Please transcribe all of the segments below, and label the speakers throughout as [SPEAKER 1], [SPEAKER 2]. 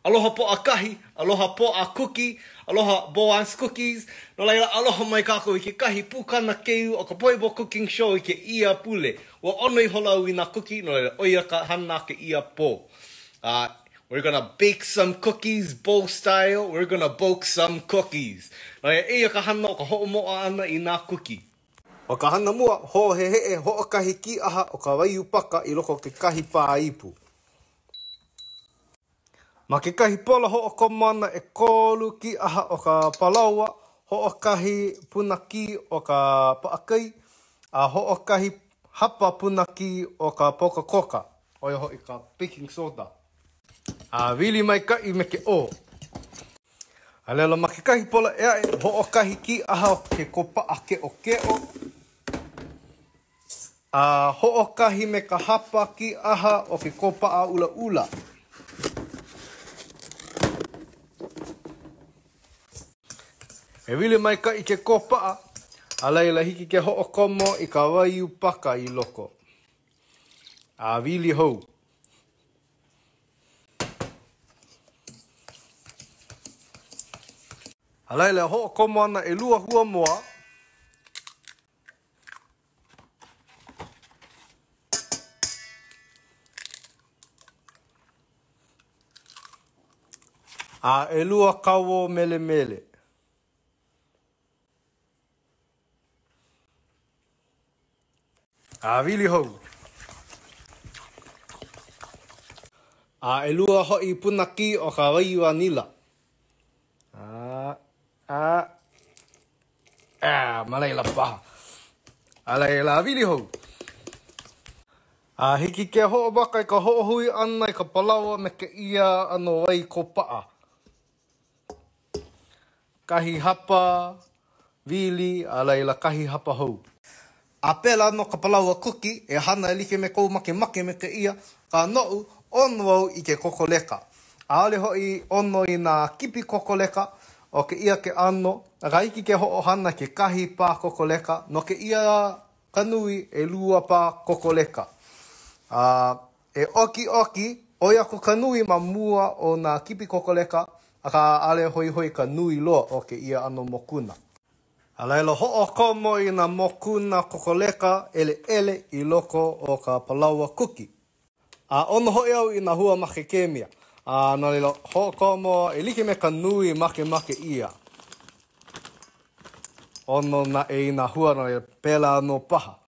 [SPEAKER 1] Aloha Pōʻakahi, aloha Pōʻa Kuki, aloha Boan's Cookies. No laila, aloha mai kākou i kekahi pukana keu o ka Poi Bo Cooking Show i kēia pule. Ua ʻono ihola au i nā kuki, no laila, ʻo ia ka hana kēia pō. Uh, we're gonna bake some cookies, Bo style. We're gonna boke some cookies. No laila, eia ka hana o ka hoʻomoʻa ʻana i nā kuki. ʻO ka hana mua, hoʻoheheʻe hoʻokahi kīʻaha o ka waiū paka i loko o kekahi pā ipu. Ma kekahi pola hoʻokomo ana ʻekolu kīʻaha o ka palaoa, hoʻokahi punakī o ka paʻakai, a hoʻokahi hapa punakī o ka pauka koka, ʻo ia hoʻi ka baking soda. A wili maikaʻi me ke ʻō. A laila ma kekahi pola ʻē aʻe, hoʻokahi kīʻaha o ke kōpaʻa keʻokeʻo, A hoʻokahi me ka hapa kīʻaha o ke kōpaʻa ʻulaʻula. E wili maikaʻi ke kōpaʻa, a laila hiki ke hoʻokomo i ka waiū paka i loko. A wili hou. A laila e hoʻokomo ana ʻelua hua moa. A ʻelua kauō melemele. A wili hou. A ʻelua hoʻi punakī o ka waiū anila. A, a, a, ma laila paha. A laila, wili hou. A hiki ke hoʻomaka i ka hoʻohui ʻana i ka palaoa me kēia ʻano wai kōpaʻa. Kahi hapa wili, a laila kahi hapa hou. A pēlā nō ka palaoa kuki, e hana e like me kou makemake me kēia, akā noʻu, ʻono au i ke kokoleka. ʻAʻole hoʻi ʻono i nā kipi kokoleka, ʻo kēia ke ʻano, akā hiki ke hoʻohana kekahi pā kokoleka, no kēia ka nui, ʻelua pā kokoleka. A e ʻokiʻoki, ʻoi aku ka nui ma mua o nā kipi kokoleka, akā ʻaʻole hoihoi ka nui loa o kēia ʻano mokuna. A laila hoʻokomo i nā mokuna kokoleka ʻeleʻele i loko o ka palaoa kuki. A ʻono hoʻi au i nā hua makekemia, a no laila hoʻokomo e like me ka nui makemake ʻia. ʻOno naʻe i nā hua no laila pēlā nō paha.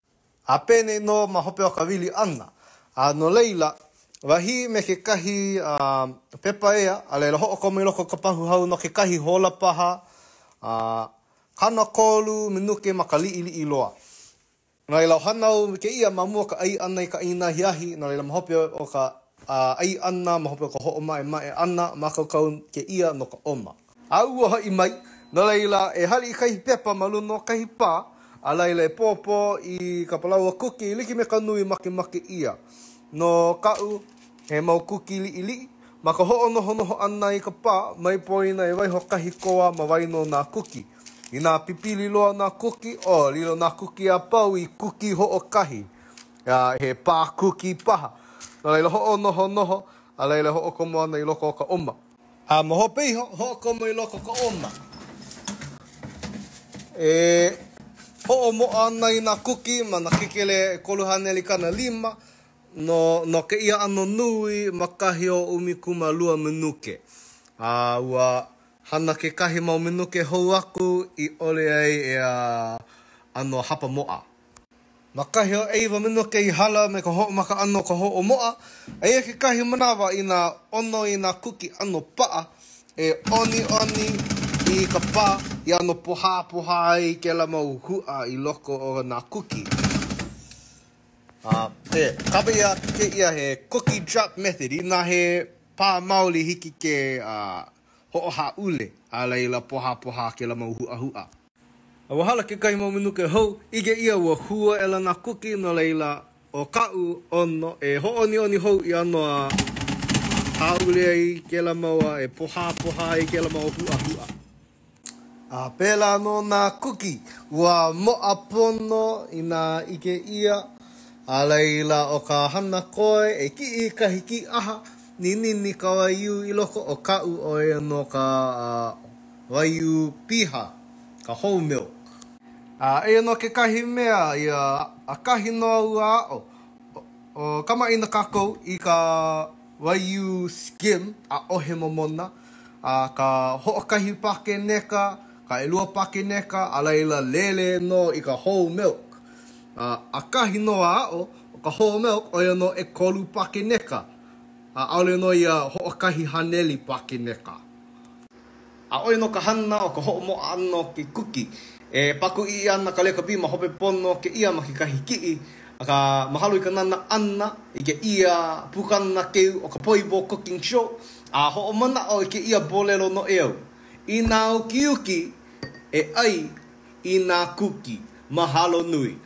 [SPEAKER 1] A penei nō ma hope o ka wili ʻana. A no laila, wahī me kekahi pepa ea, a laila hoʻokomo i loko o ka pahu hau no kekahi hola paha, a 30 minuke ma ka liʻiliʻi loa. No laila, hana au i kēia ma mua o ka ʻai ʻana i ka ʻaina ahiahi, no laila ma hope o ka ʻai ʻana, ma hope o ka hoʻomaʻemaʻe ʻana, mākaukau kēia no ka ʻoma. A ua hoʻi mai, no laila, e hali i kahi pepa ma luna o kahi pā, a laila e pōpō i ka palaoa kuki e like me ka nui makemake ʻia. No kaʻu, he mau kuki liʻiliʻi, ma ka hoʻonohonoho ʻana i ka pā, mai poina e waiho kahi koa ma waena o nā kuki. Inā pipili loa nā kuki, o lilo nā kuki a pau i kuki hoʻokahi, a he pā kuki paha. No laila, hoʻonohonoho, a laila e hoʻokomo ana i loko o ka ʻoma. A ma hope iho, hoʻokomo i loko o ka ʻoma. E hoʻomoʻa ana i nā kuki ma nā kekele 350 no, no kēia ʻano nui ma kahi o 12 minuke. A ua hana kekahi mau minuke hou aku i ʻole ai e ʻano hapa moʻa. Ma kahi o ʻeiwa minuke i hala me ka hoʻomaka ʻana o ka hoʻomoʻa, eia kekahi manawa inā ʻono i nā kuki ʻano paʻa e ʻoniʻoni i ka pā i ʻano pohāpohā ai kēlā mau huʻa i loko o nā kuki. A e kapa ʻia kēia he cookie drop method inā he pā maoli hiki ke hoʻohāʻule a laila pohāpohā kēlā mau huʻahuʻa. A ua hala kekahi mau minuke hou, ʻike ʻia ua hū aʻela nā kuki, no laila, ʻo kaʻu ʻono e hōʻoniʻoni hou i ʻano a hāʻule ai kēlā mau a e pohāpohā ai kēlā mau huʻahuʻa. A pēlā nō nā kuki, ua moʻa pono inā ʻike ʻia, a laila ʻo ka hana koe e kiʻi i kahi kīʻaha. Ninini ka waiū i loko o kaʻu ʻo ia nō ka waiū piha, ka whole milk. A eia nō kekahi mea ia ʻakahi nō au a aʻo. ʻO kamaʻāina kākou i ka waiū skim, ʻaʻohe momona, a ka hoʻokahi pakeneka, ka ʻelua pakeneka, a laila lele nō i ka whole milk. A ʻakahi nō a aʻo, ʻo ka whole milk, ʻo ia nō ʻekolu pakeneka, a ʻaʻole nō ia hoʻokahi haneli pakeneka. A ʻo ia nō ka hana o ka hoʻomoʻa ʻana o ke kuki. E pakuʻi ʻia ana ka lekapi ma hope pono o kēia ma kekahi kiʻi, akā mahalo i ka nānā ʻana i kēia pukana keu o ka Poi Ball Cooking Show, a hoʻomanaʻo i kēia ʻōlelo noʻeau, Inā ukiuki, e ʻai i nā kuki. Mahalo nui.